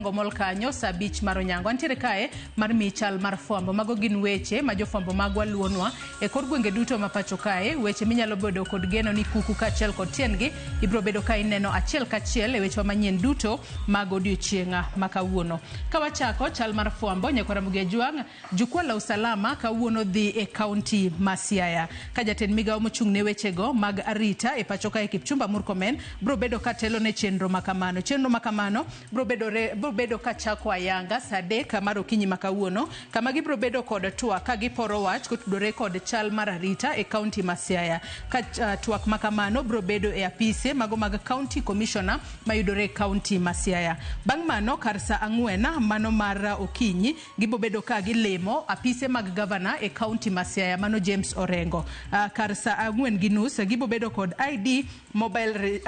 Mol kanyo saa 5 mar onyango. Antiere kae mar miyi chal mar fwambo. Mago gin weche ma jofwambo magwa luonwa e kor gwenge duto ma pacho kae. Weche minyalo bedo kod geno ni kuku kaachiel kod tiendgi ibiro bedo ka ineno achiel kachiel e wechewa manyien duto mag odiochieng' ma kawuono. Ka wachako chal mar fwambo, Nyakwar Ramogi Ajwang', Jukwaa la Usalama kawuono dhi e kaunti ma Siaya. Ka jatend migawo mochung' ne wechego mag arita e pacho kae Kipchumba Murkomen biro bedo ka telo ne chenro ma kamano. Chenro ma kamano biro bedore biro bedo ka chako ayanga saa 3 mar okinyi ma kawuono, kama gibiro bedo kod twak ka giporo wach kotudore kod chal mar arita e kaunti ma Siaya. Ka twak ma kamano biro bedo e apise mago mag County Commissioner mayudore e kaunti ma Siaya. Bang' mano kar saa 4 mano mar okinyi gibo bedo ka gilimo apise mag gavana e kaunti ma Siaya mano James Orengo. Kar saa 4:30 gibo bedo kod ID mobile,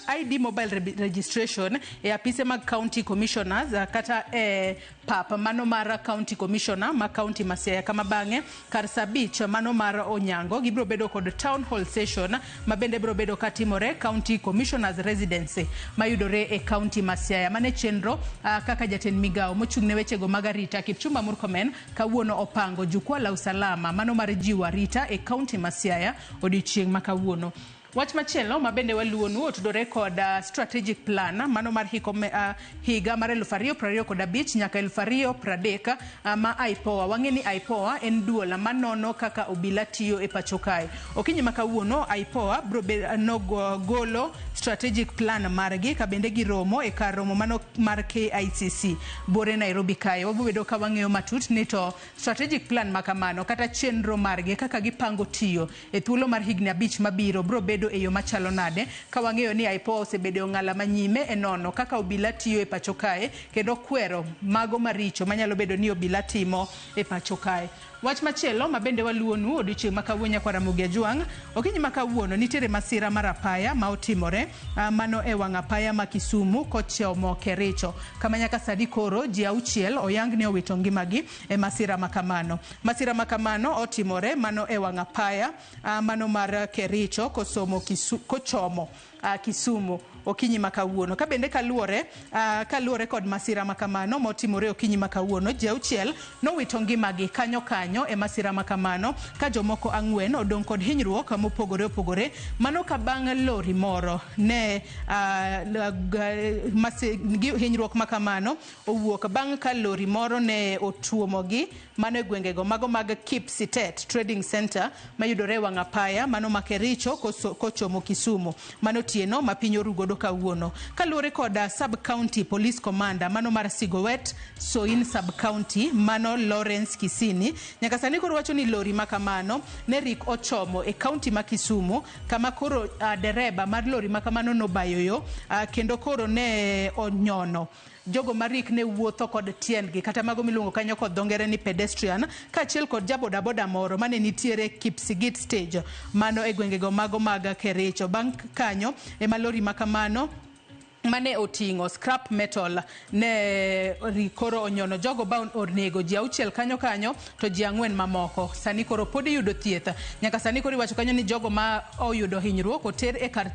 ID mobile registration e apise mag county commissioners, kata e pap mano mar county commissioner ma kaunti ma Siaya, kama bang'e kar saa 5 mano mar onyango gibiro bedo kod town hall session ma bende biro bedo katimore county commissioners residency mayudore e kaunti ma Siaya. Mane chenro kaka jatend migawo mochung' ne wechego mag arita Kipchumba Murkomen kawuono opango Jukwaa la Usalama mano mar jiwo arita e kaunti ma Siaya odiochieng' ma kawuono. Wach machielo ma bende waluonu otudore kod strategic plan mano mar higa mar 2025 nyaka 2030 ma IPOA. Wang'e ni IPOA en duol manono kaka obila tiyo e pacho kae. Okinyi ma kawuono IPOA biro golo strategic plan margi ka bende giromo e kar romo mano mar KICC bore Nairobi kae. Wabiro bedo ka wang'eyo matut ni to strategic plan ma kamano kata chenro margi kaka gipango tiyo e thuolo mar higni 5 mabiro biro bedo e yo machalo nade, ka wang'eyo ni IPOA osebedo e ong'ala manyime e nono kaka obila tiyo e pacho kae kendo kwero mago maricho manyalo bedo ni obila timo e pacho kae. Wach machielo ma bende waluonu odiochieng' ma kawuono Nyakwar Ramogi Ajwang', okinyi ma kawuono nitiere masira mar apaya ma otimore mano e wang' apaya ma Kisumu kochomo Kericho, kama nyaka sani koro ji 6 oyang ni owito ngimagi e masira ma kamano. Masira ma kamano otimore mano e wang' apaya mano mar Kericho kosomo kochomo Kisumu okinyi ma kawuono. Ka bende kaluwore kod masira ma kamano motimore okinyi ma kawuono, ji 6 nowito ngimagi kanyo kanyo e masira ma kamano, ka jomoko 4 odong' kod hinyruok mopogore opogore, mano ka bang' lori moro ne hinyruok ma kamano owuok bang' ka lori moro ne otuomogi mano e gwengego mago mag Kipsitet Trading Center mayudore e wang' apaya mano ma Kericho kochomo Kisumu mano otieno ma piny orugodo kawuono. Kaluwore kod Sub County Police Commander mano mar Sigowet Soin Sub County mano Lawrence Kisini, nyaka sani koro wacho ni lori ma kamano ne rik ochomo e kaunti ma Kisumu, kama koro dereba mar lori ma kamano nobayo yo, kendo koro ne onyono jogo marik ne wuotho kod tiendgi kata mago miluongo kanyo kod dho ngere ni pedestrian, kaachiel kod ja bodaboda moro mane nitiere Kipsigit stage mano e gwengego mago mag Kericho. Bang' kanyo ema lori ma kamano mane oting'o scrap metal ne koro onyono jogo ba onego ji 6 kanyo kanyo, to ji 4 mamoko sani koro pod iyudo thieth. Nyaka sani koro iwacho kanyo ni jogo ma oyudo hinyruok oter e kar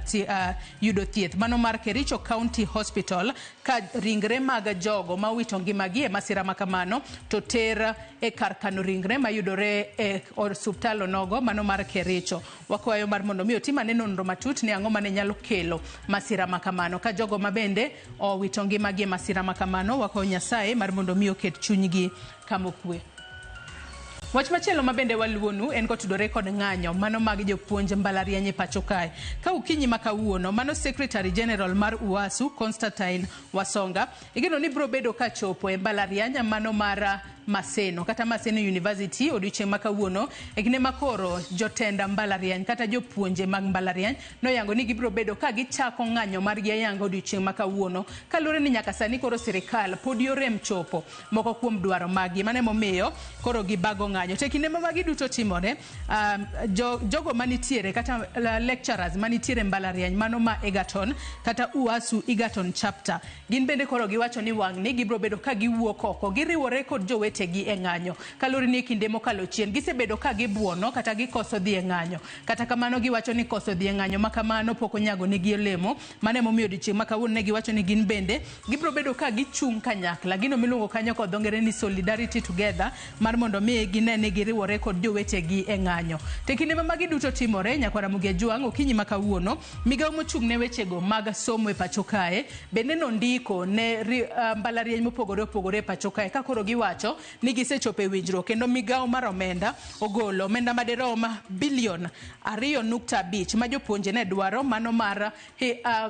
yudo thieth mano mar Kericho County Hospital, ka ringre mag jogo ma owito ngimagi e masira ma kamano to ter e kar kano ringre mayudore e osuptal onogo mano mar Kericho. Wakwayo mar mondo mi otim ane nonro matut ni ang'o mane nyalo kelo masira ma kamano, ka jogo ma bende owito ngimagi e masira ma kamano wakwayo Nyasaye mar mondo mi oket chunygi kama okwe. Wach machielo ma bende waluonu en kotudore kod ng'anyo mano mag jopuonj mbalariany e pacho kae. Ka okinyi ma kawuono mano Secretary General mar UASU Constantine Wasonga igeno ni biro bedo ka chopo e mbalariany mano mar Maseno kata Maseno University odiochieng' ma kawuono, e kinde ma koro jotend mbalariany kata jopuonje mag mbalariany noyango ni gibiro bedo ka gichako ng'anyo margi ayanga odiochieng' ma kawuono, kaluwore ni nyaka sani koro sirikal podi orem chopo moko kuom dwaro maggi. Mano emomiyo koro gibago ng'anyo. To e kinde ma magi duto timore, jogo manitiere kata lecturers manitiere mbalariany mano ma Egerton kata UASU Egerton chapter, gin bende koro giwacho ni wang'ni gibiro bedo ka giwuok oko, giriwore kod jowetegi. jowetegi e ng'anyo. Kaluwore ni e kinde mokalo chien gisebedo ka gibuono kata gikoso dhi e ng'anyo. Kata kamano giwacho ni koso dhi e ng'anyo ma kamano pok onyago negi olemo. Mano emomiyo odiochieng' ma kawuono ne giwacho ni gin bende gibiro bedo ka gichung' kanyakla. Gino miluongo kanyo kod dho ngere ni solidarity together mar mondo mi gine ni giriwore kod jowetegi e ng'anyo. To e kinde ma magi duto timore, Nyakwar Ramogi Ajwang' okinyi ma kawuono, migawo mochung' ne wechego mag somo e pacho kae bende nondiko ne mbalariany mopogore opogore e pacho kae ka koro giwacho ni gisechopo e winjruok kendo migawo mar omenda ogolo omenda madirom bilion 2.5 ma jopuonje ne dwaro mano mar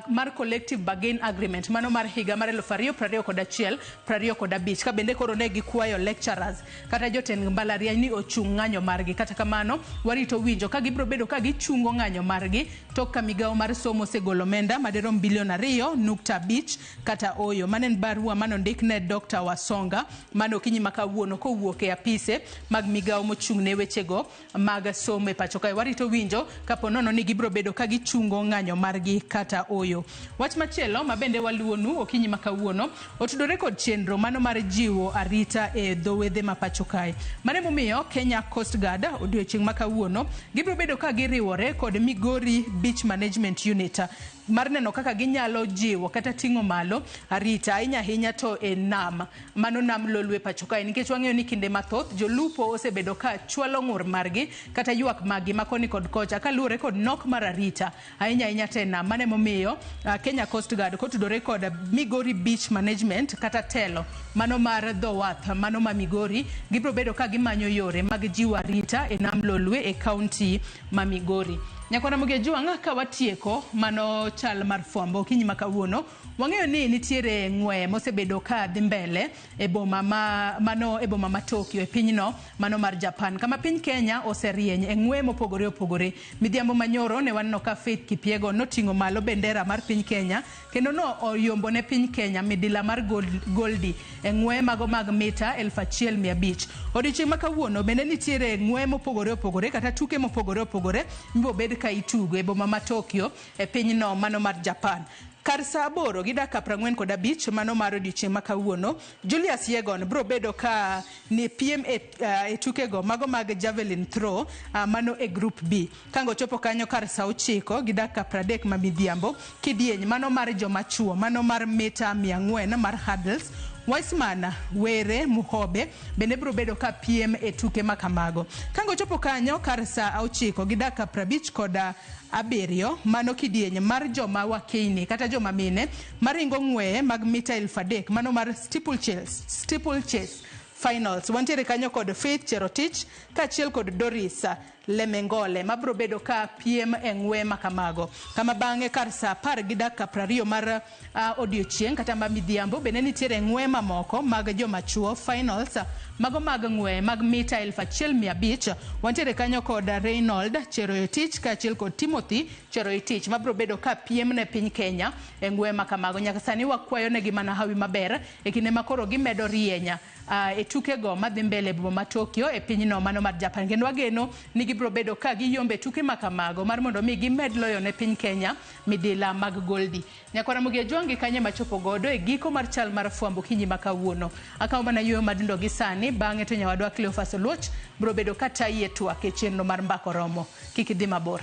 mar collective bargain agreement mano mar higa mar 2021 25 ka bende koro ne gikwayo lecturers kata jotend mbalariany ni ochung ng'anyo margi. Kata kamano warito winjo ka gibiro bedo ka gichungo ng'anyo margi tok ka migawo mar somo osegolo omenda madirom bilion 2.5 kata oyo. Mano en barua manondik ne Dr. Wasonga mano okinyi ma kawuono kowuok e apise mag migawo mochung' ne wechego mag somo e pacho kae. Warito winjo kapo nono ni gibiro bedo ka gichungo ng'anyo margi kata oyo. Wach machielo ma bende waluwonu okinyi ma kawuono otudore kod chenro mano mar jiwo arita e dho wedhe ma pacho kae. Mano emomiyo Kenya Coast Guard odiochieng' ma kawuono gibiro bedo ka giriwore kod Migori Beach Management Unit mar neno kaka ginyalo jiwo kata ting'o malo arita ahinya ahinya to e nam mano nam Lolwe pacho kae, nikech wang'eyo ni kinde mathoth jolupo osebedo ka chwalo ng'ur margi kata ywak maggi ma koni kod kocha kaluwore kod nok mar arita ahinya ahinya to e nam. Mano emomiyo Kenya Coast Guard kotudore kod Migori Beach Management kata telo mano mar dho wath mano ma Migori gibiro bedo ka gimanyo yore mag jiwo arita e nam Lolwe e kaunti ma Migori. Nyakwar Ramogi Ajwang' ka watieko mano chal mar fwambo okinyi ma kawuono, wang'eyo ni nitiere ng'we mosebedo ka dhi mbele e boma ma mano e boma ma Tokyo e pinyno mano mar Japan, kama piny Kenya oserieny e ng'we mopogore opogore. Midhiambo manyoro ne waneno ka Faith Kipyegon noting'o malo bendera mar piny Kenya kendo no oyombo ne piny Kenya midila mar goldi e ng'we mago mag mita 1500. Odiochieng' ma kawuono bende nitiere ng'we mopogore opogore kata tuke mopogore opogore mibiro bed ka itugo e boma ma Tokyo e pinyno mano mar Japan. Kar saa 8 gi dakika 45 mano mar odiochieng' ma kawuono, Julius Yegon biro bedo ka ni piem e tukego mago mag javelin throw mano e group B. Kango chopo kanyo kar saa 9 gi dakika 30 ma midhiambo, kidieny mano mar joma chuo mano mar mita 400 mar hurdles, Wiseman Were Muhobe bende biro bedo ka piem e tuke ma kamago. Kango chopo kanyo kar saa 9 gi dakika 57 mano kidieny mar joma wakeyni kata joma mine maringo ng'weye mag mita 3000 mano mar steeplechase finals. Wantiere kanyo kod Faith Cherotich kaachiel kod Doris Lemengole mabiro bedo ka piem e ng'we ma kamago. Kama bang'e kar saa 10 gi dakika 20 mar odiochieng' kata ma midhiambo bende nitiere ng'we mamoko mag joma chuo finals mago mag ng'we mag mita 1500. Wantiere kanyo kod Reynold Cherotich kaachiel kod Timothy Cherotich mabiro bedo ka piem ne piny Kenya e ng'we ma kamago. Nyaka sani wakwayo negi mana hawi maber e kinde ma koro gimedo rienya e tukego madhi mbele e boma ma Tokyo e pinyno mano mar Japan. Kendo wageno ni gibiro bedo ka giyombe tuke ma kamago mar mondo mi gimed loyo ne piny Kenya midila mag goldi. Nyakwar Ramogi Ajwang' gi kanye machopo godo e giko mar chal mar fwambo okinyi ma kawuono. Akawo mana yueyo madindo gi sani, bang'e to nyawadwa Cleophas Oluoch biro bedo ka tayi e twak e chenro mar Mbaka Oromo. Kik idhi mabor.